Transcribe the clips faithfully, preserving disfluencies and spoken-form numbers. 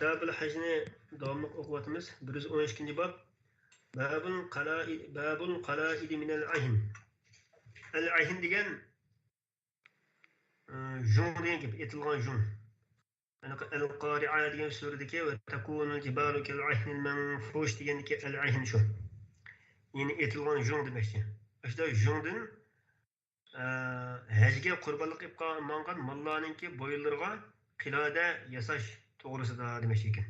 كىتابۇل ھەجنى داۋاملىق ئوقۇۋاتىمىز. بىر يۈز ئون ئىككىنچى باب. بابۇل قالائىد، بابۇل قالائىدى مىنەل ئەھن. ئەل ئەھن دېگەن، ئى، ژۇڭ دېگەن گەپ، ئېتىلغان ژۇڭ. ئەل قارىئە دېگەن سۈرىدىكى ۋە تەكۇنۇل جىبالۇ كەل ئەھنىل مەنفۇش دېگەندىكى ئەل ئەھن شۇ. يەنى ئېتىلغان ژۇڭ دېمەكچى. ئاشۇنداق ژۇڭدىن، ئە، ھەجگە قۇربانلىق ئېلىپ ماڭغان ماللارنىڭكى بويۇنلىرىغا قىلادە ياساش توغرىسىدا دېمەكچى ئىكەن.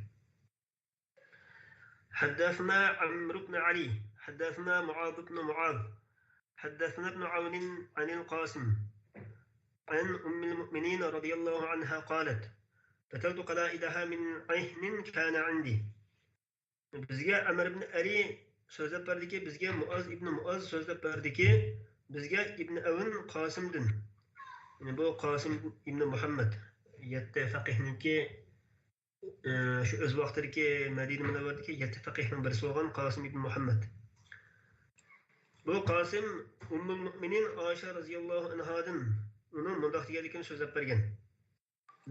حدثنا عمرو بن علي، حدثنا معاذ بن معاذ، حدثنا ابن عون عن القاسم عن أم المؤمنين رضي الله عنها قالت: قتلت قلائدها من عهن كان عندي. بىزگە ئەمر ئىبن ئەلى سۆزلەپ بەردىكى، بىزگە مۇئاز ئىبن مۇئاز سۆزلەپ بەردىكى، بىزگە ئىبن ئەۋن قاسىمدىن، يەنى بۇ قاسىم ئىبن مۇھەممەد، يەتتە فەقىھنىڭكى، ئى، شۇ ئۆز ۋاقتىدىكى مەدىنە مۇنەۋۋەردىكى يەتتە فەقىھنىڭ بىرسى بولغان قاسىم ئىبن مۇھەممەد. بۇ قاسىم ئۇممۇل مۇئمىنىن ئائىشە رەزىياللاھۇ ئەنھادىن ئۇنىڭ مۇنداق دېگەنلىكىنى سۆزلەپ بەرگەن.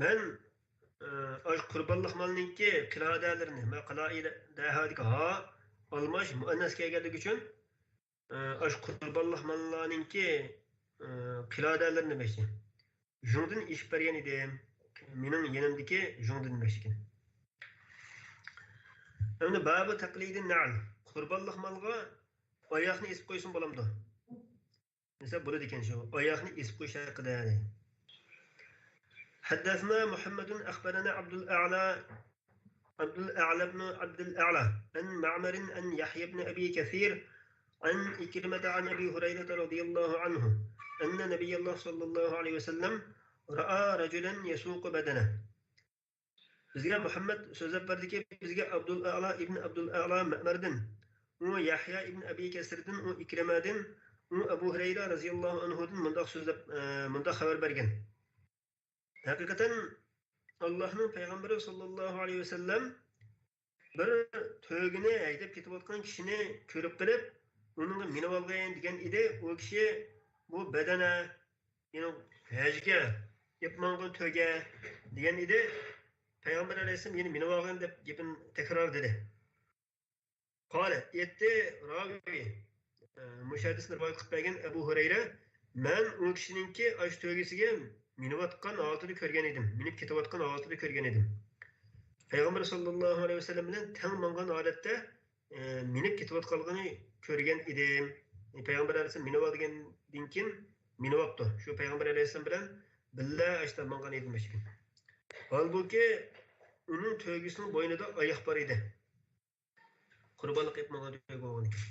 مەن، ئى، ئاشۇ قۇربانلىق مالنىڭكى قىلادەلىرىنى، مە قىلادەھا دېگەن ھا ئالماش مۇئەننەس كەلگەنلىكى ئۈچۈن، ئى، ئاشۇ قۇربانلىق ماللارنىڭكى، ئى، قىلادەلىرىنى دېمەكچى. ژۇڭدىن ئېشىپ بەرگەن ئىدىم. مېنىڭ يېنىمدىكى ژۇڭدىن دېمەكچىكەن. ئەمدى بابۇ تەقلىدىن نەل. قۇربانلىق مالغا ئاياقنى ئېسىپ قويسىمۇ بولامدۇ؟ دېسە بولىدىكەن شۇ. ئاياقنى ئېسىپ قويۇش ھەققىدە. حدثنا محمد أخبرنا عبد الأعلى، عبد الأعلى بن عبد الأعلى عن معمر عن يحيى بن أبي كثير عن عكرمة عن أبي هريرة رضي الله عنه أن نبي الله صلى الله عليه وسلم رأى رجلا يسوق بدنه. بىزگە مۇھەممەد سۆزلەپ بەردىكى، بىزگە ئابدۇل ئەلا ئىبن ئابدۇل ئەلا مەمەردىن، ئۇ يەھيا ئىبن ئەبى كەسىردىن، ئۇ ئىكرىمەدىن، ئۇ ئەبۇ ھۇرەيرە رەزىياللاھۇ ئەنھۇدىن مۇنداق سۆزلەپ، ئە، مۇنداق خەۋەر بەرگەن. ھەقىقەتەن ئاللاھنىڭ پەيغەمبىرى ساللاللاھۇ ئەلەيھى ۋەسەللەم بىر تۆگىنى ھەيدەپ كېتىۋاتقان كىشىنى كۆرۈپ قېلىپ، ئۇنىڭغا مىنىۋالغىن دېگەن ئىدى. ئۇ كىشى بۇ بەدەنە، يەنى ھەجگە ئېلىپ ماڭغان تۆگە دېگەن ئىدى. پەيغەمبەر ئەلەيھىسسالام يەنە مىنىۋالغىن دەپ گېپىنى تەكرارلىدى. قال، ئېيتتى راۋى، ئە، مۇشۇ ھەدىسنى رىۋايەت قىلىپ بەرگەن ئەبۇ ھۇرەيرە، مەن ئۇ كىشىنىڭكى ئاشۇ تۆگىسىگە مىنىۋاتقان ھالىتىدە كۆرگەن ئىدىم، مىنىپ كېتىۋاتقان ھالىتىدە كۆرگەن ئىدىم. پەيغەمبەر ساللاللاھۇ ئەلەيھى ۋەسەللەم بىلەن تەڭ ماڭغان ھالەتتە، ئە، مىنىپ كېتىۋاتقانلىقىنى كۆرگەن ئىدىم. پەيغەمبەر ئەلەيھىسسالام مىنىۋالدىن كېيىن مىنىۋاپتۇ. شۇ پەيغەمبەر ئەلەيھىسسالام بىلەن بىللە ئاشتا ماڭغان ئىدىم مۇشۇ كۈن. ھالبۇكى، ئۇنىڭ تۆگىسىنىڭ بوينىدا ئاياق بار ئىدى. قۇربانلىق ئېلىپ ماڭغان تۆگە بولغان ئىكەن.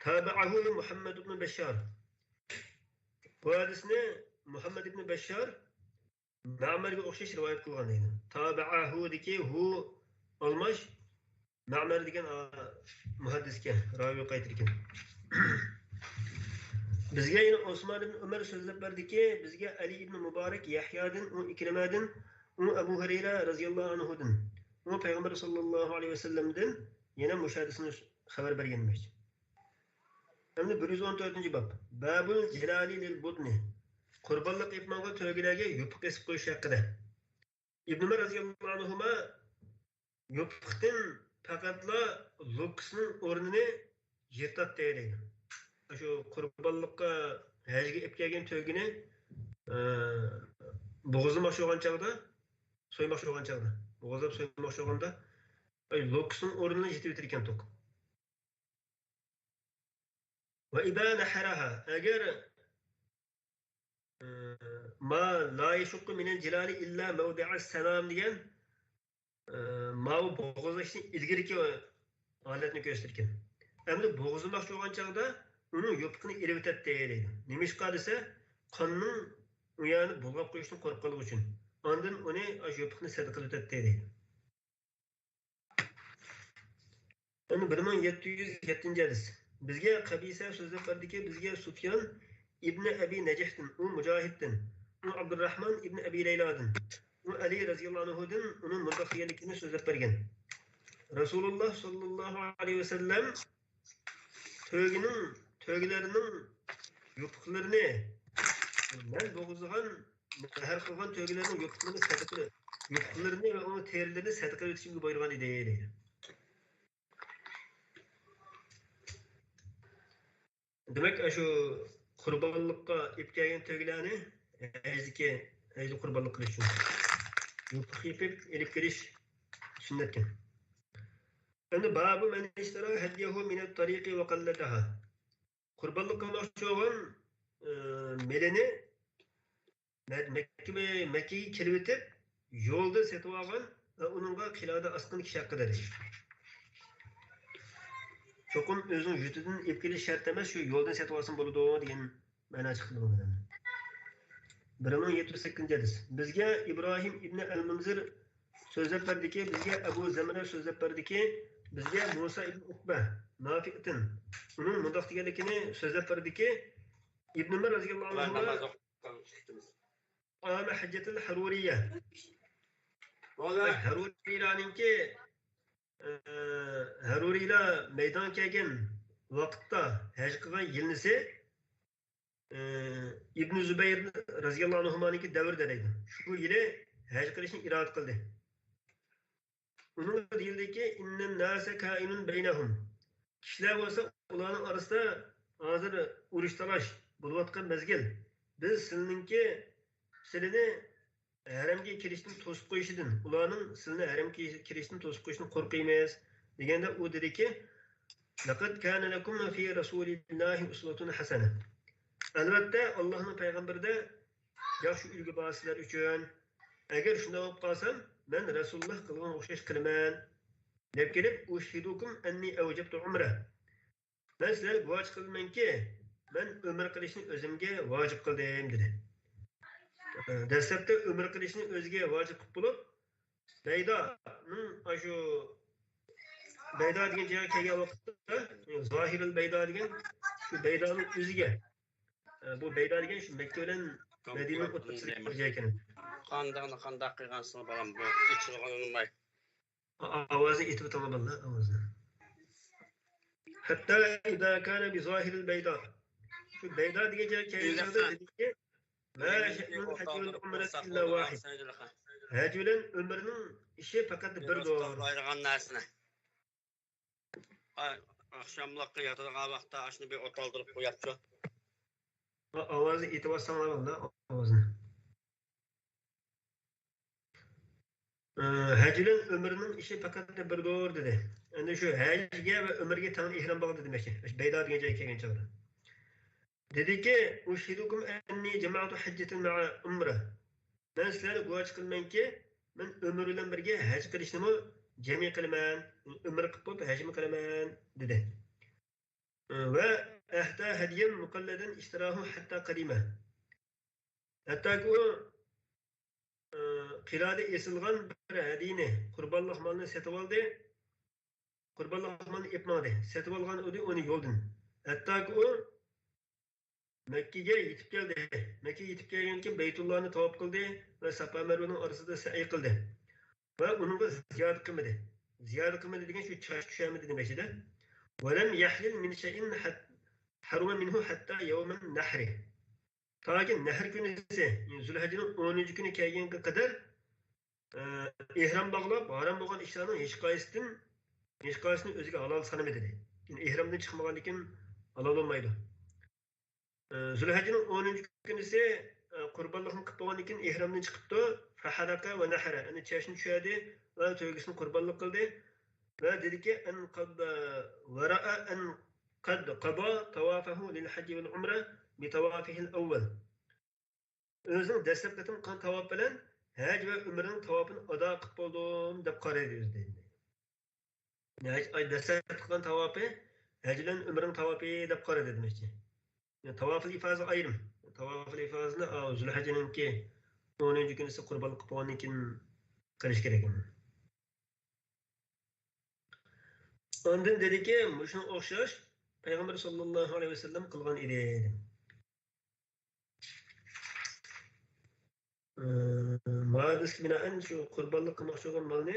تابەئەھۇ مۇھەممەد ئىبن بەششار. بۇ ھەدىسنى مۇھەممەد ئىبن بەششار مەمەرگە ئوخشاش رىۋايەت قىلغان دەيدۇ. تابەئەھۇدىكى ھۇ ئالماش، مەمەر دېگەن، ئا، مۇھەددىسكە راۋى قايتىدىكەن. بىزگە يەنە ئوسمان ئىبن ئۆمەر سۆزلەپ بەردىكى، بىزگە ئەلى ئىبن مۇبارەك يەھيادىن، ئۇ ئىكرىمەدىن، ئۇ ئەبۇ ھۇرەيرە رەزىياللاھۇ ئەنھۇدىن، ئۇ پەيغەمبەر ساللاللاھۇ ئەلەيھى ۋەسەللەمدىن يەنە مۇشۇ ھەدىسنى خەۋەر بەرگەن دېمەكچى. ئەمدى بىر يۈز ئون تۆتىنچى باب. بابۇل جىلالى لىل بۇدنى. قۇربانلىق ئېلىپ ماڭغان تۆگىلەرگە يوپۇق ئېسىپ قويۇش ھەققىدە. ئىبن ئۆمەر رەزىياللاھۇ ئەنھۇما يوپۇقتىن پەقەتلا لوكىسىنىڭ ئورنىنى يىرتاتتى دەيدۇ. شۇ قۇربانلىققا ھەجگە ئېلىپ كەلگەن تۆگىنى، ئە، بوغۇزلىماقچى بولغان چاغدا، سويماقچى بولغان چاغدا، بوغۇزلاپ سويماقچى بولغاندا، ئاي، لوكىسىنىڭ ئورنىنى يىرتىۋېتىدىكەن توق. ۋە ئىزا نەھەرەھا، ئەگەر، ئە، ما لا يشق من الجلال إلا موضع السنام دېگەن، ئە، ماۋۇ بوغۇزلاشنى ئىلگىرىكى ھالەتنى كۆرسىتىدىكەن. ئەمدى بوغۇزلىماقچى بولغان چاغدا ئۇنىڭ يوپۇقىنى ئېلىۋېتەتتى دەيدۇ. نېمىشقا دېسە، قاننىڭ ئۇ يەرنى بۇلغاپ قويۇشتىن قورققانلىقى ئۈچۈن. ئاندىن ئۇنى ئاشۇ يوپۇقنى سەدىقىلىۋېتەتتى دەيدۇ. يەنە بىر مىڭ يەتتە يۈز يەتتىنچى ھەدىس. بىزگە قەبىسە سۆزلەپ بەردىكى، بىزگە سۇفيان ئىبنى ئەبى نەجىھتىن، ئۇ مۇجاھىدتىن، ئۇ ئابدۇرراھمان ئىبنى ئەبى لەيلادىن، ئۇ ئەلى رەزىياللاھۇ ئەنھۇدىن ئۇنىڭ مۇنداق دېگەنلىكىنى سۆزلەپ بەرگەن. رەسۇلۇللا ساللاللاھۇ ئەلەيھى ۋەسەللەم تۆگىنىڭ، تۆگىلەرنىڭ يوپۇقلىرىنى مەن بوغۇزلىغان نەھەر قىلغان تۆگىلەرنىڭ يوپۇقلىرىنى سەدىقە، يوپۇقلىرىنى ۋە ئۇنىڭ تېرىلىرىنى سەدىقە ئېتىشىمگە بۇيرۇغان ئىدى، دەيدۇ. دېمەك، ئاشۇ قۇربانلىققا ئېلىپ كەلگەن تۆگىلەرنى ھەجدىكى، ھەجدە قۇربانلىق قىلىش ئۈچۈن يوپۇق يېپىپ ئېلىپ كېلىش سۈننەتكەن. ئەمدى بابۇ مەن ئىشتەرا ھەديەھۇ مىنەت تەرىقى ۋە قەللەدەھا. قۇربانلىق قىلماقچى بولغان، ئى، مېلىنى مە-، مەككە-، مەككىگە كېلىۋېتىپ، يولدا سېتىۋالغان ۋە ئۇنىڭغا قىلادە ئاسقان كىشى ھەققىدە دەيدۇ. چوقۇم ئۆزىنىڭ يۇرتىدىن ئېلىپ كېلىش شەرت ئەمەس، شۇ يولدىن سېتىۋالسىمۇ بولىدۇ دېگەن مەنا چىقتى بۇنىڭدىن. بىر مىڭ يەتتە يۈز سەككىزىنچى ھەدىس. بىزگە ئىبراھىم ئىبنى ئەل مۇنزىر سۆزلەپ بەردىكى، بىزگە ئەبۇ زەمرە سۆزلەپ بەردىكى، بىزگە مۇسا ئىبن ئۇقبە نافىئتىن ئۇنىڭ مۇنداق دېگەنلىكىنى سۆزلەپ بەردىكى، ئىبن ئۆمەر رەزىياللاھۇ ئەنھۇما ناماز ئوقۇپ قالمىشتىمىز. ئامە ھەججەتىل ھەرۇرىيە. ھەرۇرىيلارنىڭكى، ئە، ھەرۇرىيلار مەيدانغا كەلگەن ۋاقىتتا، ھەج قىلغان يىلنىسى، ئى، ئىبنى زۇبەير رەزىياللاھۇ ئەنھۇمانىڭكى دەۋرىدە دەيدۇ. شۇ يىلى ھەج قىلىشنى ئىرادە قىلدى. ئۇنىڭغا دېيىلدىكى، «ئىننەن ناسە كائىنۇن بەينەھۇم.» كىشىلەر بولسا ئۇلارنىڭ ئارىسىدا ھازىر ئۇرۇش تالاش بولۇۋاتقان مەزگىل. بىز سىلىنىڭكى، سىلىنى ھەرەمگە كىرىشتىن توسۇپ قويۇشىدىن، ئۇلارنىڭ سىلىنى ھەرەمگە كىرىشتىن توسۇپ قويۇشىدىن قورقىمىز، دېگەندە ئۇ دېدىكى، لەقەد كانە لەكۇم فى رەسۇلىللاھى ئۇسۋەتۇن ھەسەنە. ئەلۋەتتە، ئاللاھنىڭ پەيغەمبىرىدە ياخشى ئۈلگە بار سىلەر ئۈچۈن. ئەگەر شۇنداق بولۇپ قالسام، مەن رەسۇلۇللاھ قىلغانغا ئوخشاش قىلىمەن، دەپ كېلىپ، ئۇشھىدۇكۇم ئەننى ئەۋجەبتۇ ئۇمرە. مەن سىلەرگە گۇۋاھچى قىلىمەنكى، مەن ئۆمرە قىلىشنى ئۆزۈمگە ۋاجىپ قىلدىم، دېدى. دەسلەپتە ئۆمرە قىلىشنى ئۆزىگە ۋاجىپ قىلىپ بولۇپ، بەيدانىڭ ئاشۇ بەيدا دېگەن جايغا كەلگەن ۋاقىتتا، زاھىرىل بەيدا دېگەن شۇ بەيدانىڭ ئۆزىگە، بۇ بەيدا دېگەن شۇ مەككە بىلەن مەدىنىنىڭ ئوتتۇرىسىدىكى بىر جاي ئىكەن. قانداقنى قانداق قىلغانسىڭ، بالام، بۇ ئېچىلغىنى ئۇنىماي. ئاۋازنى ئېتىپ ئۆتۈڭ بالىلار، ئاۋازنى. ھەتتا ئىزا كانە بىزاھىرىل بەيدا. شۇ بەيدا دېگەن جايغا كەلگەن چاغدا دېدىكى، ما شەئنۇل ھەججى ۋەل ئۇمرەتى ئىللا ۋاھىد. ھەج بىلەن ئۆمرىنىڭ ئىشى پەقەت بىردۇر. ئاي، ئاخشاملىققا ياتىدىغان ۋاقىتتا ئاشۇنى بىر ئوت ئالدۇرۇپ قوياپچۇ. ئاۋازنى ئېتىۋاتساڭلار بالىلار، ئاۋازنى. ئى، ھەج بىلەن ئۆمرىنىڭ ئىشى پەقەت بىردۇر، دېدى. ئەمدى شۇ ھەجگە ۋە ئۆمرىگە تەڭ ئېھرام باغلىدى دېمەكچى. شۇ بەيدا دېگەن جايغا كەلگەن چاغدا. دېدىكى، ئۇشھىدۇكۇم ئەننى جەمەئتۇ ھەججەتىن مەئە ئۇمرە. مەن سىلەرنى گۇۋاھچى قىلىمەنكى، مەن ئۆمرە بىلەن بىرگە ھەج قىلىشنىمۇ جەمئىي قىلىمەن، ئۆمرە قىلىپ بولۇپ ھەجمۇ قىلىمەن، دېدى. ۋە ئەھدە ھەديەن مۇقەللەدەن ئىشتىراھۇ ھەتتا قەدىمە. ھەتتاكى ئۇ، ئى، قىلادە ئېسىلغان بىر ھەدىيىنى، قۇربانلىق مالنى سېتىۋالدى. قۇربانلىق مالنى ئېلىپ ماڭدى. سېتىۋالغان ئىدى ئۇنى يولدىن. ھەتتاكى ئۇ مەككىگە يېتىپ كەلدى. مەككىگە يېتىپ كەلگەندىن كېيىن بەيتۇللانى تاۋاپ قىلدى ۋە ساپا مەرۋىنىڭ ئارىسىدا سەئي قىلدى. ۋە ئۇنىڭغا زىيادە قىلمىدى. زىيادە قىلمىدى دېگەن شۇ چاچ چۈشەرمىدى دېمەكچىدە. ۋەلەم يەھلىل مىن شەيئىن ھەت-، ھەرۇمە مىنھۇ ھەتتا يەۋمەن نەھرى. تاكى نەھر كۈنىسى، يەنى زۇلھەججىنىڭ ئونىنچى كۈنى كەلگەنگە قەدەر، ئە، ئېھرام باغلاپ، ھارام بولغان ئىشلارنىڭ ھېچقايسىدىن، ھېچقايسىنى ئۆزىگە ھالال سانىمىدى. يەنى ئېھرامدىن چىقمىغاندىن كېيىن ھالال بولمايدۇ. ئە، زۇلھەججىنىڭ ئونىنچى كۈنىسى، ئە، قۇربانلىقنى قىلىپ بولغاندىن كېيىن ئېھرامدىن چىقىپتۇ. فەھەلەقە ۋە نەھەرە، يەنى چاچنى چۈشەردى ۋە تۆگىسىنى قۇربانلىق قىلدى. ۋە دېدىكى، ئەن قەد، ۋەرەئە ئەن قەد قەدا تاۋافەھۇ لىل ھەججى ۋەل ئۇمرە بىتاۋافىھىل ئەۋۋەل. ئۆزىنىڭ دەسلەپكى قېتىم قىلغان تاۋاپ بىلەن ھەج ۋە ئۆمرىنىڭ تاۋاپىنى ئادا قىلىپ بولدۇم دەپ قارايدۇ ئۆزى دەيدۇ. ھەج، ئاي، دەسلەپكى قىلغان تاۋاپى ھەج بىلەن ئۆمرىنىڭ تاۋاپى دەپ قارايدۇ دېمەكچى. يەنى تاۋافىل ئىفازە ئايرىم. تاۋافىل ئىفازىنى، ئا، زۇلھەججىنىڭكى ئونىنچى كۈنىسى قۇربانلىق قىلىپ بولغاندىن كېيىن قىلىش كېرەك. ئاندىن دېدىكى، مۇشۇنىڭغا ئوخشاش پەيغەمبەر ساللاللاھۇ ئەلەيھى ۋەسەللەم قىلغان ئىدى. ئى، مۇھادىسكە بىنائەن شۇ قۇربانلىق قىلماقچى بولغان مالنى،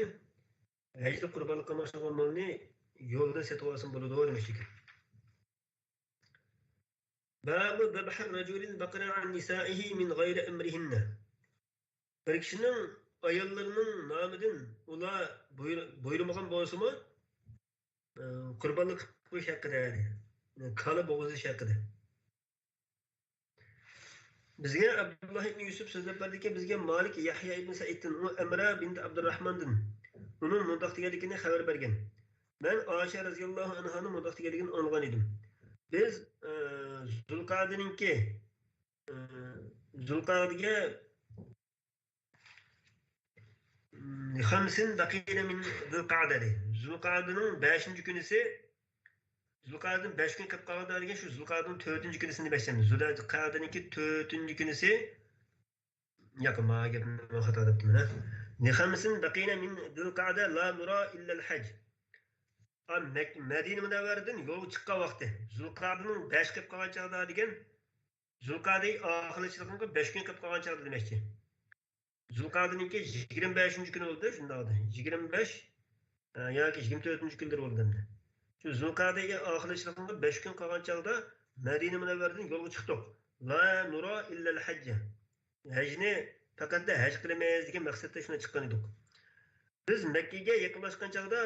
ھەجدە قۇربانلىق قىلماقچى بولغان مالنى يولدا سېتىۋالسىمۇ بولىدۇ دېمەكچىكەن. باب ذبح الرجل البقر عن نسائه من غير أمرهن. بىر كىشىنىڭ ئاياللىرىنىڭ نامىدىن ئۇلار بۇيرۇ-، بۇيرۇمىغان بولسىمۇ، ئى، قۇربانلىق قىلىش ھەققىدە، يەنى كالا بوغۇزلىشىش ھەققىدە. بىزگە ئابدۇللا ئىبن يۈسۈپ سۆزلەپ بەردىكى، بىزگە مالىك يەھيا ئىبن سەئىدتىن، ئۇ ئەمرا بىنت ئابدۇرراھماندىن ئۇنىڭ مۇنداق دېگەنلىكىنى خەۋەر بەرگەن. مەن ئائىشە رەزىياللاھۇ ئەنھانىڭ مۇنداق دېگەنلىكىنى ئاڭلىغان ئىدىم. بىز، ئى، زۇلقەئدىنىڭكى، ئى، زۇلقەئدىگە خەمسىن بەقىينە مىن زۇلقەئدە دەيدۇ. زۇلقەئدىنىڭ بەشىنچى كۈنىسى، زۇلقەئدىدىن بەش كۈن قېلىپ قالغاندا دېگەن شۇ زۇلقەئدىنىڭ تۆتىنچى كۈنىسىنى دەيمەن. زۇلقەئدىنىڭكى تۆتىنچى كۈنىسى، ياق، ما گەپنى خاتا دەپتىمەن. خەمسىن بەقىينە مىن زۇلقەئدە لا نۇرا ئىللەل ھەج. ئا، مەك-، مەدىنە مۇنەۋۋەرىدىن يولغا چىققان ۋاقتى. زۇلقەئدىنىڭ بەش قېلىپ قالغان چاغدا دېگەن، زۇلقەئدە ئاخىرلىشىدىغانغا بەش كۈن قېلىپ قالغان چاغدا دېمەكچى. زۇلقەئدىنىڭكى يىگىرمە بەشىنچى كۈنى بولدى، شۇنداق. يىگىرمە بەش، ئە، ياكى يىگىرمە تۆتىنچى كۈنلىرى بولدى ئەمدى. شۇ زۇلقەئدە ئاخىرلىشىدىغانغا بەش كۈن قالغان چاغدا مەدىنە مۇنەۋۋەرىدىن يولغا چىقتۇق. لا نۇرا ئىللەل ھەججە. ھەجنى پەقەتلا ھەج قىلىمىز دېگەن مەقسەتتە شۇنداق چىققان ئىدۇق. بىز مەككىگە يېقىنلاشقان چاغدا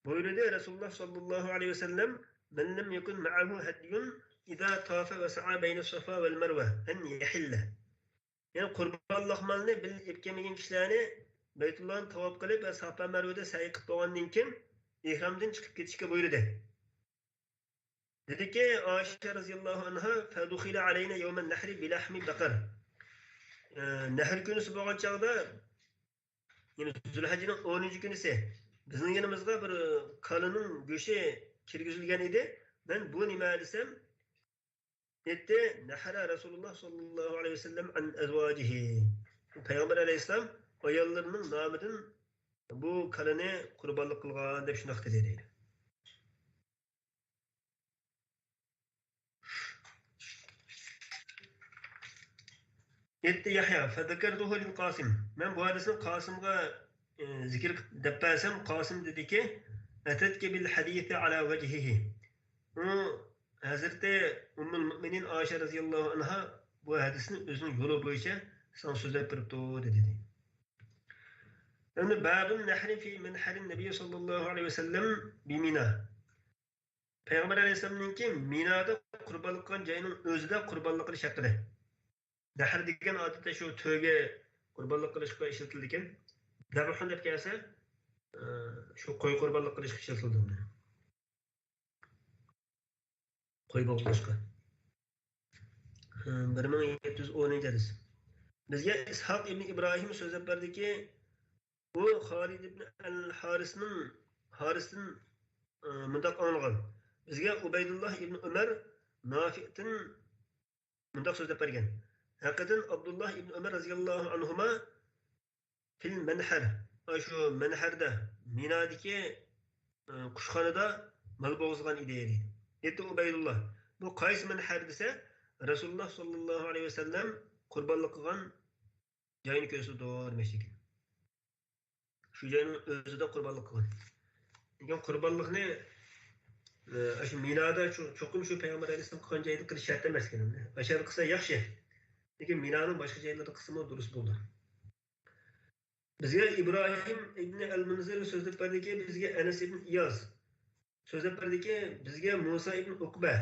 بۇيرۇدى رەسۇلۇللا ساللاللاھۇ ئەلەيھى ۋەسەللەم، مەن لەم يەكۇن مەئەھۇ ھەديۇن ئىزا تافە ۋە سەئا بەينەس سافا ۋەل مەرۋە ئەن يەھىللە. يەنى قۇربانلىق مالنى بىللە ئېلىپ كەلمىگەن كىشىلەرنى بەيتۇللانى تاۋاپ قىلىپ ۋە سافا مەرۋىدە سەئي قىلىپ بولغاندىن كېيىن ئېھرامدىن چىقىپ كېتىشكە بۇيرۇدى. دېدىكى، ئائىشە رەزىياللاھۇ ئەنھا، فەدۇخىلە ئەلەينە يەۋمەن نەھرى بىلەھمى بەقەر. ئە، نەھر كۈنىسى بولغان چاغدا، يەنى زۇلھەججىنىڭ ئونىنچى كۈنىسى، بىزنىڭ يېنىمىزغا بىر كالىنىڭ گۆشى كىرگۈزۈلگەن ئىدى. مەن بۇ نېمە دېسەم، ئېيتتى، نەھەرە رەسۇلۇللا ساللاللاھۇ ئەلەيھى ۋەسەللەم ئەن ئەزۋاجىھى. پەيغەمبەر ئەلەيھىسسالام ئاياللىرىنىڭ نامىدىن بۇ كالىنى قۇربانلىق قىلغان دەپ شۇنداق دېدى دەيدۇ. ئېيتتى يەھيا، فەزەكەرتۇھۇ لىل قاسىم. مەن بۇ ھەدىسنى قاسىمغا، ئى، زىكىر دەپ بەرسەم، قاسىم دېدىكى، ئەتەتكە بىل ھەدىسى ئالا ۋەجھىھى. ئۇ ھەزرىتى ئۇممۇل مۇئمىنىن ئائىشە رەزىياللاھۇ ئەنھا بۇ ھەدىسنى ئۆزىنىڭ يولى بويىچە ساڭا سۆزلەپ بېرىپتۇ، دېدى. ئەمدى بابۇن نەھرى فى مەنھەرىن نەبىيي ساللاللاھۇ ئەلەيھى ۋەسەللەم بىمىنا. پەيغەمبەر ئەلەيھىسسالامنىڭكى مىنادا قۇربانلىق قىلغان جاينىڭ ئۆزىدە قۇربانلىق قىلىش ھەققىدە. نەھر دېگەن ئادەتتە شۇ تۆگە قۇربانلىق قىلىشقا ئىشلىتىلىدىكەن. زەبھۇن دەپ كەلسە، ئە، شۇ قوي قۇربانلىق قىلىشقا ئىشلىتىلىدۇ. قوي بوغۇزلاشقا. بىر مىڭ يەتتە يۈز ئونىنچى ھەدىس. بىزگە ئىسھاق ئىبنى ئىبراھىم سۆزلەپ بەردىكى، ئۇ خالىد ئىبنى ئەل ھارىسنىڭ، ھارىستىن، ئى، مۇنداق ئاڭلىغان. بىزگە ئۇبەيدۇللا ئىبنى ئۆمەر نافىئتىن مۇنداق سۆزلەپ بەرگەن. ھەققىدىن ئابدۇللا ئىبنى ئۆمەر رەزىياللاھۇ ئەنھۇما فىل مەنھەر، ئاشۇ مەنھەردە، مىنادىكى، ئى، قۇشخانىدا مال بوغۇزلىغان ئىدى، دەيدۇ. ئېيتتى ئۇبەيدۇللا، بۇ قايسى مەنھەر دېسە، رەسۇلۇللا ساللاللاھۇ ئەلەيھى ۋەسەللەم قۇربانلىق قىلغان جاينى كۆرسىتىدۇ دېمەكچىكەن. شۇ جاينىڭ ئۆزىدە قۇربانلىق قىلغان. لېكىن قۇربانلىقنى، ئى، ئاشۇ مىنادا چو-، چوقۇم شۇ پەيغەمبەر ئەلەيھىسسالام قىلغان جايدا قىلىش شەرت ئەمەس ئىكەن. ئاشۇ يەردە قىلسا ياخشى. لېكىن مىنانىڭ باشقا جايلىرىدا قىلسىمۇ دۇرۇس بولىدۇ. بىزگە ئىبراھىم ئىبنى ئەل مۇنزىر سۆزلەپ بەردىكى، بىزگە ئەنەس ئىبن ئىياز سۆزلەپ بەردىكى، بىزگە مۇسا ئىبن ئۇقبە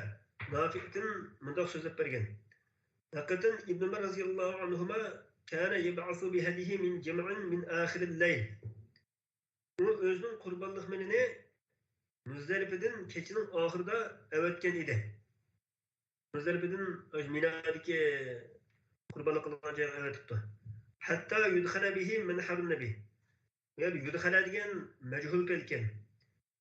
نافىئتىن مۇنداق سۆزلەپ بەرگەن. ھەقىقەتەن ئىبن ئۆمەر رەزىياللاھۇ ئەنھۇما كان يبعث بهديه من جمع من آخر الليل. ئۇ ئۆزىنىڭ قۇربانلىق مېلىنى مۇزدەلىپىدىن كېچىنىڭ ئاخىرىدا ئەۋەتكەن ئىدى. مۇزدەلىپىدىن مىنادىكى قۇربانلىق قىلغان جايغا ئەۋەتىپتۇ. حتى يدخل به منحر النبي. بۇ يەردە يۇدخەلە دېگەن مەجھۇل پېئىل ئىكەن.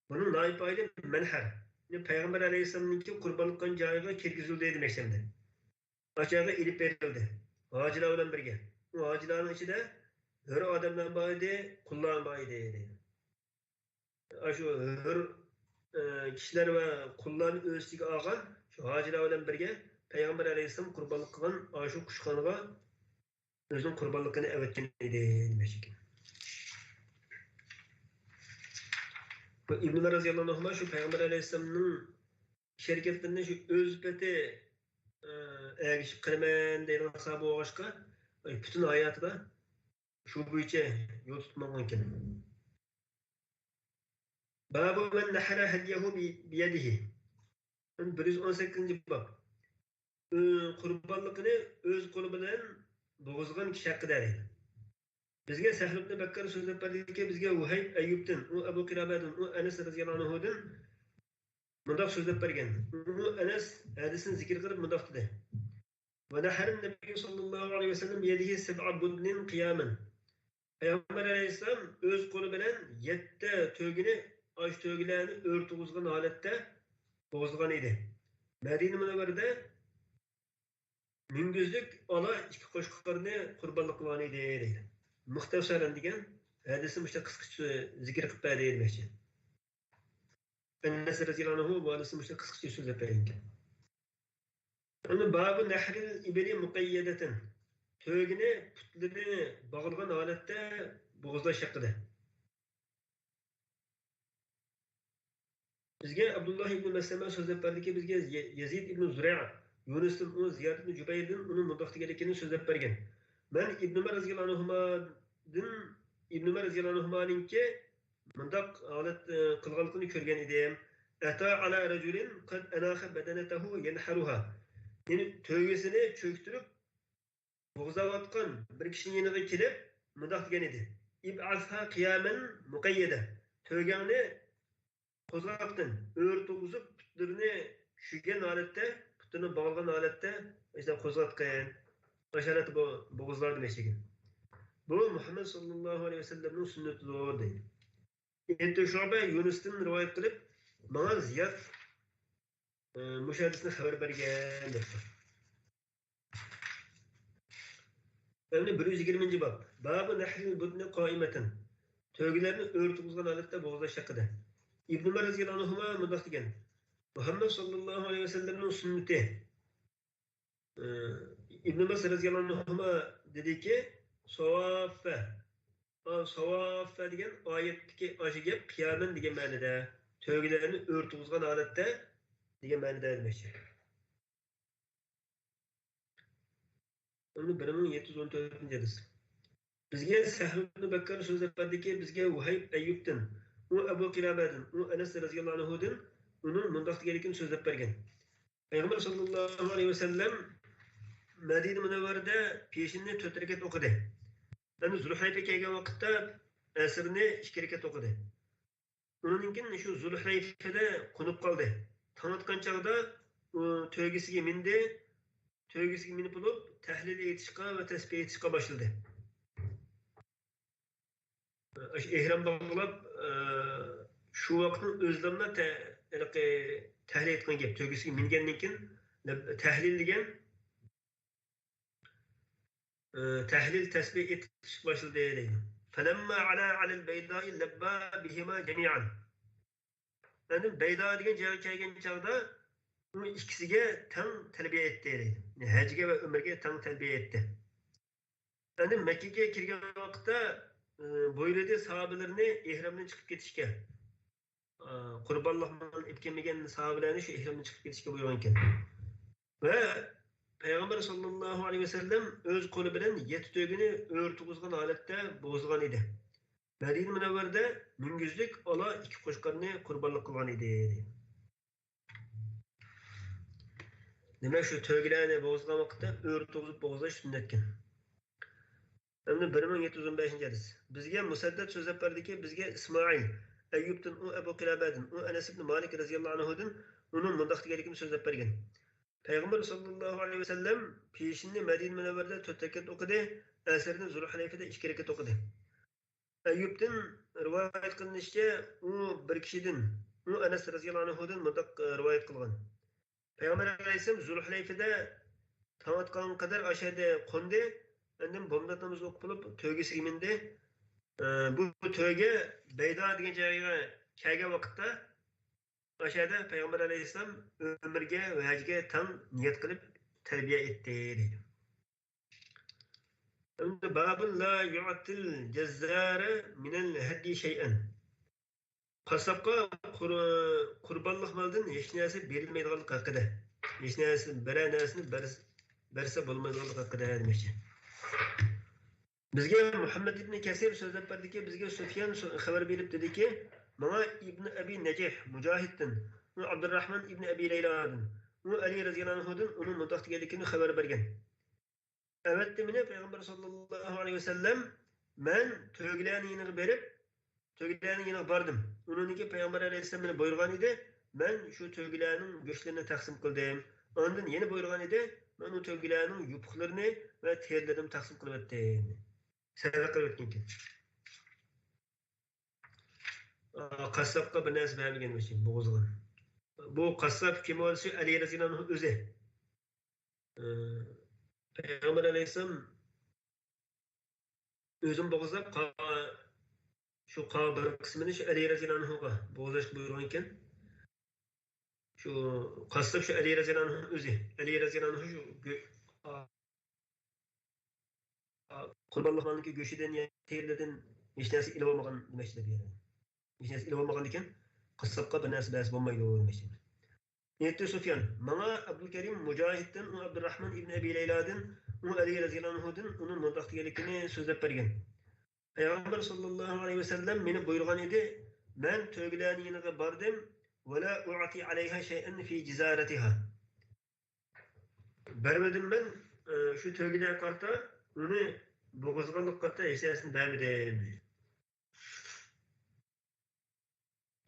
بۇنىڭ نائىب پائىلى مەنھەر. يەنى پەيغەمبەر ئەلەيھىسسالامنىڭكى قۇربانلىق قىلغان جايىغا كىرگۈزۈلدى دېمەكچى ئەمدى. ئاشۇ يەرگە ئېلىپ بېرىلدى. ھاجىلار بىلەن بىرگە. ئۇ ھاجىلارنىڭ ئىچىدە ھۆر ئادەملەر بار ئىدى، قۇللار بار ئىدى. ئاشۇ ھۆر، ئە، كىشىلەر ۋە قۇللارنى ئۆز ئىچىگە ئالغان شۇ ھاجىلار بىلەن بىرگە پەيغەمبەر ئەلەيھىسسالام قۇربانلىق قىلغان ئاشۇ قۇشخانىغا ئۆزىنىڭ قۇربانلىقىنى ئەۋەتكەن ئىدى دېمەكچىكەن. بۇ ئىبن ئۆمەر رەزىياللاھۇ ئەنھۇما شۇ پەيغەمبەر ئەلەيھىسسالامنىڭ ئىش-ھەرىكەتلىرىنى شۇ ئۆز پېتى، ئە، ئەگىشىپ قىلىمەن دەيدىغان ساھابە بولغاچقا، پۈتۈن ھاياتىدا شۇ بويىچە يول تۇتمىغان ئىكەن. باب من نحر هديه بي-، بيده. بىر يۈز ئون سەككىزىنچى باب. ئۆ-، قۇربانلىقىنى ئۆز قولى بىلەن بوغۇزلىغان كىشى ھەققىدە دەيدۇ. بىزگە سەھل ئىبنى بەككەر سۆزلەپ بەردىكى، بىزگە ۋۇھەيب ئەييۇبتىن، ئۇ ئەبۇ قىلابەدىن، ئۇ ئەنەس رەزىياللاھۇ ئەنھۇدىن مۇنداق سۆزلەپ بەرگەن. ئۇ ئەنەس ھەدىسىنى زىكىر قىلىپ مۇنداق دېدى. ونحر النبي صلى الله عليه وسلم بيده سبع بدن قياما. پەيغەمبەر ئەلەيھىسسالام ئۆز قولى بىلەن يەتتە تۆگىنى، ئاشۇ تۆگىلەرنى ئۆرە تۇرغۇزغان ھالەتتە بوغۇزلىغان ئىدى. مەدىنە مۇنەۋۋەرىدە مۈڭگۈزلۈك ئالا ئىككى قوچقارنى قۇربانلىق قىلغان ئىدى، دەيدۇ. مۇختەسەرەن دېگەن ھەدىسنى مۇشۇنداق قىسقىچە زىكىر قىلىپ بەردى دېمەكچى. ئەنەس رەزىياللاھۇ ئەنھۇ بۇ ھەدىسنى مۇشۇنداق قىسقىچە سۆزلەپ بەرگەنكەن. ئەمدى بابۇ نەھرىل ئىبىلى مۇقەييەدەتەن. تۆگىنى پۇتلىرىنى باغلىغان ھالەتتە بوغۇزلاش ھەققىدە. بىزگە ئابدۇللا ئىبنى مەسلەمە سۆزلەپ بەردىكى، بىزگە يە-، يەزىد ئىبنى زۇرەئ يۇنۇستىن، ئۇ زىياد ئىبنى جۇبەيردىن ئۇنىڭ مۇنداق دېگەنلىكىنى سۆزلەپ بەرگەن. مەن ئىبنى ئۆمەر رەزىياللاھۇ ئەنھۇمادىن، ئىبنى ئۆمەر رەزىياللاھۇ ئەنھۇمانىڭكى مۇنداق ھالەت، ئى، قىلغانلىقىنى كۆرگەن ئىدىم. ئەتا ئالا رەجۇلىن قەد ئەناخە بەدەنەتەھۇ يەنھەرۇھا. يەنى تۆگىسىنى چۆكتۈرۈپ، بوغۇزلاۋاتقان بىر كىشىنىڭ يېنىغا كېلىپ، مۇنداق دېگەن ئىدى: ئىبئەسھا قىيامەن مۇقەييەدە. تۆگەڭنى قوزغاتقىن، ئۆرە تۇرغۇزۇپ، پۇتلىرىنى چۈشۈرگەن ھالەتتە، پۇتلىرىنى باغلىغان ھالەتتە، ئىشتە قوزغاتقىن. ئاشۇ ھالەتتە بو-، بوغۇزلار دېمەكچى ئىكەن. بۇ مۇھەممەد ساللاللاھۇ ئەلەيھى ۋەسەللەمنىڭ سۈننىتىدۇر، دەيدۇ. ئىبنى شۇبە يۇنۇستىن رىۋايەت قىلىپ، ماڭا زىياد، ئى، مۇشۇ ھەدىسنى خەۋەر بەرگەن، دەپتۇ. ئەمدى بىر يۈز يىگىرمىنچى باب. بابۇ نەھرىل بۇدنى قائىمەتەن. تۆگىلەرنى ئۆرە تۇرغۇزغان ھالەتتە بوغۇزلاش ھەققىدە. ئىبنى ئۆمەر رەزىياللاھۇ ئەنھۇما مۇنداق دېگەن: مۇھەممەد ساللاللاھۇ ئەلەيھى ۋەسەللەمنىڭ سۈننىتى. ئى، ئىبنى ئابباس رەزىياللاھۇ ئەنھۇما دېدىكى، ساۋاففە. ئا، ساۋاففە دېگەن ئايەتتىكى ئاشۇ گەپ قىيامەن دېگەن مەنىدە، تۆگىلەرنى ئۆرە تۇرغۇزغان ھالەتتە دېگەن مەنىدە دېمەكچى. ئەمدى بىر مىڭ يەتتە يۈز ئون تۆتىنچى ھەدىس. بىزگە سەھل ئىبنى بەككەر سۆزلەپ بەردىكى، بىزگە ۋۇھەيب ئەييۇبتىن، ئۇ ئەبۇ قىلابەدىن، ئۇ ئەنەس رەزىياللاھۇ ئەنھۇدىن ئۇنىڭ مۇنداق دېگەنلىكىنى سۆزلەپ بەرگەن. پەيغەمبەر ساللاللاھۇ ئەلەيھى ۋەسەللەم مەدىنە مۇنەۋۋەرىدە پېشىننى تۆت رەكەت ئوقۇدى. ئەمدى زۇلھۇلەيفە كەلگەن ۋاقىتتا ئەسىرنى ئىككى رەكەت ئوقۇدى. ئۇنىڭدىن كېيىن شۇ زۇلھۇلەيفىدە قونۇپ قالدى. تاڭ ئاتقان چاغدا ئۇ تۆگىسىگە مىندى. تۆگىسىگە مىنىپ بولۇپ، تەھلىل ئېيتىشقا ۋە تەسبىھ ئېيتىشقا باشلىدى. ئاشۇ ئېھرام باغلاپ، ئە، شۇ ۋاقىتنىڭ ئۆزىدىلا تە-، ھېلىقى تەھلىل ئېيتقان گەپ، تۆگىسىگە مىنگەندىن كېيىن تەھلىل دېگەن، ئە، تەھلىل، تەسبىھ ئېيتىشقا باشلىدى دەيدۇ. فلما علا على البيضاء لبى بهما جميعا. ئەمدى بەيدا دېگەن جايغا كەلگەن چاغدا ئۇ ئىككىسىگە تەڭ تەلبىيە ئېيتتى دەيدۇ. ھەجگە ۋە ئۆمرىگە تەڭ تەلبىيە ئېيتتى. ئەمدى مەككىگە كىرگەن ۋاقىتتا، ئى، بۇيرۇدى ساھابىلىرىنى ئېھرامدىن چىقىپ كېتىشكە. ئى، قۇربانلىق مالىنى ئېلىپ كەلمىگەن ساھابىلەرنى شۇ ئېھرامدىن چىقىپ كېتىشكە بۇيرۇغان ئىكەن. ۋە پەيغەمبەر ساللاللاھۇ ئەلەيھى ۋەسەللەم ئۆز قولى بىلەن يەتتە تۆگىنى ئۆرە تۇرغۇزغان ھالەتتە بوغۇزلىغان ئىدى. مەدىنە مۇنەۋۋەرىدە مۈڭگۈزلۈك ئالا ئىككى قوچقارنى قۇربانلىق قىلغان ئىدى. دېمەك، شۇ تۆگىلەرنى بوغۇزلىغان ۋاقىتتا ئۆرە تۇرغۇزۇپ بوغۇزلاش سۈننەتكەن. ئەمدى بىر مىڭ يەتتە يۈز ئون بەشىنچى ھەدىس. بىزگە مۇسەددەت سۆزلەپ بەردىكى، بىزگە ئىسمائىل، ئەييۇبتىن، ئۇ ئەبۇ قىلابەدىن، ئۇ ئەنەس ئىبنى مالىك رەزىياللاھۇ ئەنھۇدىن ئۇنىڭ مۇنداق دېگەنلىكىنى سۆزلەپ بەرگەن. پەيغەمبەر ساللاللاھۇ ئەلەيھى ۋەسەللەم پېشىننى مەدىنە مۇنەۋۋەرىدە تۆت رەكەت ئوقۇدى، ئەسىرنى زۇلھۇلەيفىدە ئىككى رەكەت ئوقۇدى. ئەييۇبتىن رىۋايەت قىلىنىشىچە، ئۇ بىر كىشىدىن، ئۇ ئەنەس رەزىياللاھۇ ئەنھۇدىن مۇنداق، ئە، رىۋايەت قىلغان. پەيغەمبەر ئەلەيھىسسالام زۇلھۇلەيفىدە تاڭ ئاتقان قەدەر ئاشۇ يەردە قوندى، ئاندىن بامدات نامىزى ئوقۇپ بولۇپ، تۆگىسىگە مىندى. ئە، بۇ تۆگە بەيدا دېگەن جايغا كەلگەن ۋاقىتتا، ئاشۇ يەردە پەيغەمبەر ئەلەيھىسسالام ئۆمرىگە ۋە ھەجگە تەڭ نىيەت قىلىپ تەلبىيە ئېيتتى، دەيدۇ. ئەمدى بابۇن لا يۇئتىل جەززارە مىنەل ھەديى شەيئەن. قاسساپقا قۇر-، قۇربانلىق مالدىن ھېچ نەرسە بېرىلمەيدىغانلىقى ھەققىدە. ھېچ نەرسە، بىرەر نەرسىنى بەرس-، بەرسە بولمايدىغانلىقى ھەققىدە دېمەكچى. بىزگە مۇھەممەد ئىبنى كەسىر سۆزلەپ بەردىكى، بىزگە سۇفيان سۆ-، خەۋەر بېرىپ دېدىكى، ماڭا ئىبنى ئەبى نەجىھ مۇجاھىدتىن، ئۇ ئابدۇرراھمان ئىبنى ئەبى لەيلادىن، ئۇ ئەلى رەزىياللاھۇ ئەنھۇدىن ئۇنىڭ مۇنداق دېگەنلىكىنى خەۋەر بەرگەن. ئەۋەتتى مېنى پەيغەمبەر ساللاللاھۇ ئەلەيھى ۋەسەللەم، مەن تۆگىلەرنىڭ يېنىغا بېرىپ، تۆگىلەرنىڭ يېنىغا باردىم. ئۇنىڭدىن كېيىن پەيغەمبەر ئەلەيھىسسالام مېنى بۇيرۇغان ئىدى، مەن شۇ تۆگىلەرنىڭ گۆشلىرىنى تەقسىم قىلدىم. ئاندىن يەنە بۇيرۇغان ئىدى، مەن ئۇ تۆگىلەرنىڭ يوپۇقلىرىنى ۋە تېرىلىرىنى تەقسىم قىلىۋەتتىم. سەدىقە قىلىۋەتكەنكەن. ئا، قاسساپقا بىر نەرسە بەرمىگەن مۇشۇ بوغۇزغا. بۇ قاسساپ كىم بولسا ئەلى رەزىياللاھۇ ئەنھۇ ئۆزى. ئى، پەيغەمبەر ئەلەيھىسسالام ئۆزىمۇ بوغۇزلاپ، قا-، شۇ قا بىر قىسمىنى شۇ ئەلى رەزىياللاھۇ ئەنھۇغا بوغۇزلاشقا بۇيرۇغان ئىكەن. شۇ قاسساپ شۇ ئەلى رەزىياللاھۇ ئەنھۇ ئۆزى. ئەلى رەزىياللاھۇ ئەنھۇ شۇ گۆ-، ئا-، ئا-، قۇربانلىق مالنىڭكى گۆشىدىن يا تېرىلىرىدىن ھېچ نەرسە ئېلىۋالمىغان دېمەكچىدە بۇ يەردە. ھېچ نەرسە ئېلىۋالمىغاندىكىن، قاسساپقا بىر نەرسە بەرسە بولمايدۇ دېمەكچى. ئېيتتى سۇفيان، ماڭا ئابدۇلكەرىم مۇجاھىدتىن، ئۇ ئابدۇرراھمان ئىبنى ئەبى لەيلادىن، ئۇ ئەلى رەزىياللاھۇ ئەنھۇدىن ئۇنىڭ مۇنداق دېگەنلىكىنى سۆزلەپ بەرگەن. پەيغەمبەر ساللاللاھۇ ئەلەيھى ۋەسەللەم مېنى بۇيرۇغان ئىدى، مەن تۆگىلەرنىڭ يېنىغا باردىم، ۋەلا ئۇئتى ئەلەيھا شەيئەن فى جىزارەتىھا. بەرمىدىم مەن، ئى، شۇ تۆگىلەرگە قارىتا ئۇنى بوغۇزلىغانلىققا قارىتا ھېچ نەرسىنى بەرمىدىم.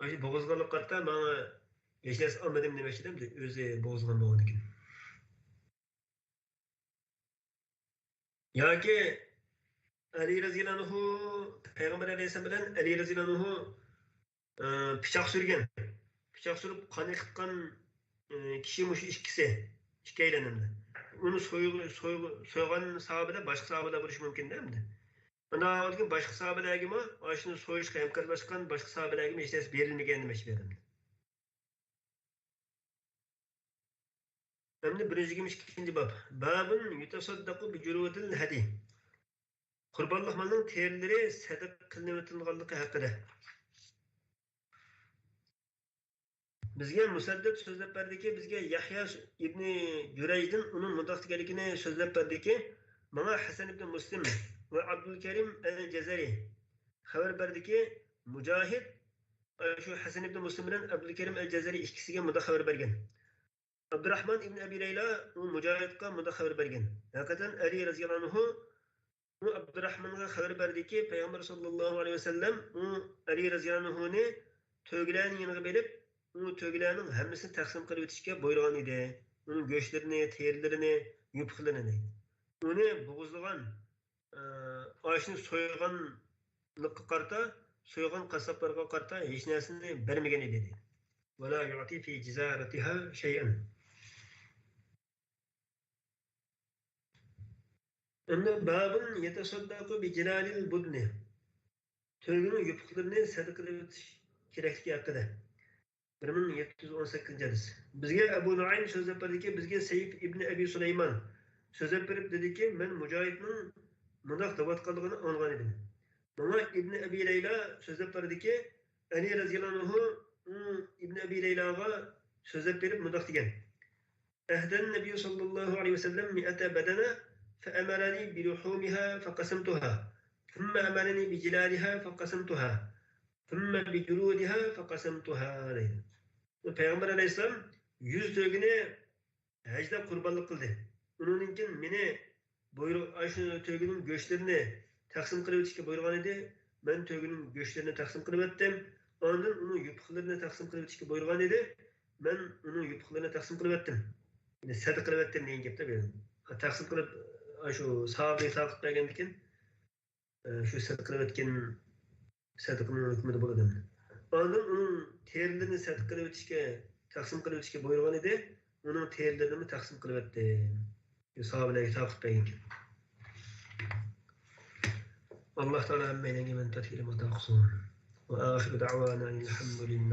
ئاشۇ بوغۇزلىغانلىققا قارىتا ماڭا ھېچ نەرسە ئالمىدىم دېمەكچىدە، ئۆزى بوغۇزلىغان بولغاندىكىن. ياكى ئەلى رەزىياللاھۇ ئەنھۇ، پەيغەمبەر ئەلەيھىسسالام بىلەن ئەلى رەزىياللاھۇ ئەنھۇ، ئى، پىچاق سۈرگەن. پىچاق سۈرۈپ قان ئېقىتقان، ئى، كىشى مۇشۇ ئىككىسى. ئىككىيلەن ئەمدى. ئۇنى سويغ-، سويغ-، سويغان ساھابىلەر باشقا ساھابىلەر بولۇشى مۇمكىن-دە ئەمدى. ئۇنداق بولغاندىكىن باشقا ساھابىلەرگىمۇ، ئاشۇنى سويۇشقا ھەمكارلاشقان باشقا ساھابىلەرگىمۇ ھېچ نەرسە بېرىلمىگەن دېمەكچى بۇ يەردە. ئەمدى بىر يۈز يىگىرمە ئىككىنچى باب. بابۇن يۇتەسەددەقۇ بىجۇلۇدىل ھەدى. قۇربانلىق مالنىڭ تېرىلىرى سەدىقە قىلىنىۋېتىلغانلىقى ھەققىدە. بىزگە مۇسەددەد سۆزلەپ بەردىكى، بىزگە يەھيا ئىبنى جۈرەيجدىن ئۇنىڭ مۇنداق دېگەنلىكىنى سۆزلەپ بەردىكى، ماڭا ھەسەن ئىبنى مۇسلىم ۋە ئابدۇلكەرىم ئەل جەزەرى خەۋەر بەردىكى، مۇجاھىد، ئە، شۇ ھەسەن ئىبنى مۇسلىم بىلەن ئابدۇلكەرىم ئەل جەزەرى ئىككىسىگە مۇنداق خەۋەر بەرگەن. ئابدۇراھمان ئىبنى ئەبى لەيلا ئۇ مۇجاھىدقا مۇنداق خەۋەر بەرگەن. ھەقىقەتەن ئەلى رەزىياللاھۇ ئەنھۇ ئۇ ئابدۇراھمانغا خەۋەر بەردىكى، پەيغەمبەر ساللاللاھۇ ئەلەيھى ۋەسەللەم ئۇ ئەلى رەزىياللاھۇ ئەنھۇنى تۆگىلەرنىڭ يېنىغا بېرىپ، ئۇ تۆگىلەرنىڭ ھەممىسىنى تەقسىم قىلىۋېتىشكە بۇيرۇغان ئىدى. ئۇنىڭ گۆشلىرىنى، تېرىلىرىنى، يوپۇقلىرىنى. ئۇنى بوغۇزلىغان، ئە، ئاشۇنى سويغانلىققا قارىتا، سويغان قاسساپلارغا قارىتا ھېچ نەرسىنى بەرمىگەن ئىدى، دەيدۇ. ولا يعطي في جزارتها شيئا. ئەمدى بابۇن يەتەسەددەقۇ بىجىلالىل بۇدنى. تۆگىنىڭ يوپۇقلىرىنى سەدىقە قىلىۋېتىش كېرەكلىكى ھەققىدە. بىر مىڭ يەتتە يۈز ئون سەككىزىنچى ھەدىس. بىزگە ئەبۇ نۇئەيم سۆزلەپ بەردىكى، بىزگە سەيىپ ئىبنى ئەبى سۇلايمان سۆزلەپ بېرىپ دېدىكى، مەن مۇجاھىدنىڭ مۇنداق دەۋاتقانلىقىنى ئاڭلىغان ئىدىم. ماڭا ئىبنى ئەبى لەيلا سۆزلەپ بەردىكى، ئەلى رەزىياللاھۇ ئەنھۇ ئۇ ئىبنى ئەبى لەيلاغا سۆزلەپ بېرىپ مۇنداق دېگەن. أهدى النبي صلى الله عليه وسلم مئة بدنة فأمرني بلحومها فقسمتها، ثم أمرني بجلالها فقسمتها، ثم بجلودها فقسمتها، دەيدۇ. پەيغەمبەر ئەلەيھىسسالام يۈز تۆگىنى ھەجدە قۇربانلىق قىلدى. ئۇنىڭدىن كېيىن مېنى بۇيرۇ-، ئاشۇ تۆگىنىڭ گۆشلىرىنى تەقسىم قىلىۋېتىشكە بۇيرۇغان ئىدى. مەن تۆگىنىڭ گۆشلىرىنى تەقسىم قىلىۋەتتىم. ئاندىن ئۇنىڭ يوپۇقلىرىنى تەقسىم قىلىۋېتىشكە بۇيرۇغان ئىدى. مەن ئۇنىڭ يوپۇقلىرىنى تەقسىم قىلىۋەتتىم. يەنى سەدىقە قىلىۋەتتىم دېگەن گەپتە بۇ يەردە. تەقسىم قىلىپ، ئاشۇ ساھابىگە تارقىتىپ بەرگەندىن كېيىن، ئە، شۇ سەدىقە قىلىۋەتكەن سەدىقىنىڭ ھۆكمىدە بولىدۇ. ئاندىن ئۇنىڭ تېرىلىرىنى سەدىقە قىلىۋېتىشكە، تەقسىم قىلىۋېتىشكە بۇيرۇغان ئىدى. ئۇنىڭ تېرىلىرىنىمۇ تەقسىم قىلىۋەتتى. شۇ ساھابىلەرگە تارقىتىپ بەرگەنكەن. ئاللاھ تائالا ھەممەيلەنگە مەنپەئەت ئېلىپ ئاتا قىلسۇن. وآخر دعوانا أن الحمد لله.